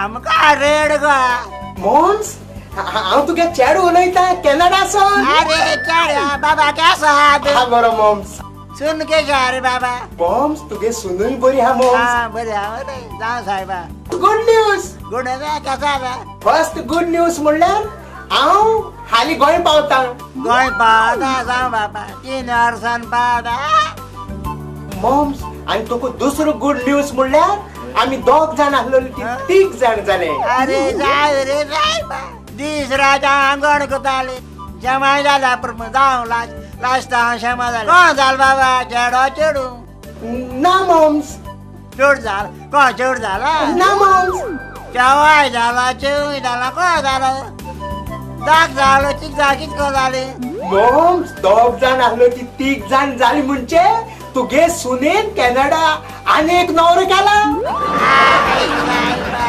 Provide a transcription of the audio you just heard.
आमकां रेड गो. मॉम्स, हांव तुगे चेडू उलयता कॅनडा सावन. अरे चेड्या बाबा, केसो आहा तूं? हा बरो मॉम्स. सून केशी आहा रे बाबा? मॉम्स, तुगे सुनूय बरी हा मॉम्स. हा, बरी आहा मरे. जावं साहेबा. Good news. गुड कसो आसा? फर्स्ट गुड न्यूज म्हणल्यार हांव हालीं गोंय पावता. गोंय पावता? जावं बाबा, 3 वर्सान पावता. मॉम्स, आनी तुका दुसरो गुड न्यूज म्हणल्यार आमी दोग जाण आसलेली ती तीग जाण जाले. अरे जाय रे जाय बा, दीस रात आंगण करताली, शेमाय जाल्या प्रमाण जावं. लास्ट लास्ट हांव शेमा जालें. कोण जाल बाबा, चेडो चेडूं? ना मॉम्स. चेड जाल? कोण चेड जाला? ना मॉम्स. चेवाय जाला, चेवूय जाला, कोण जालो? दाग जालो, तीग जाल, कितको जाली? मॉम्स, दोग जाण आसलो ती तीग जाण जाली म्हणजे तुगे सुनेन कॅनडा आनी एक नवरो केला.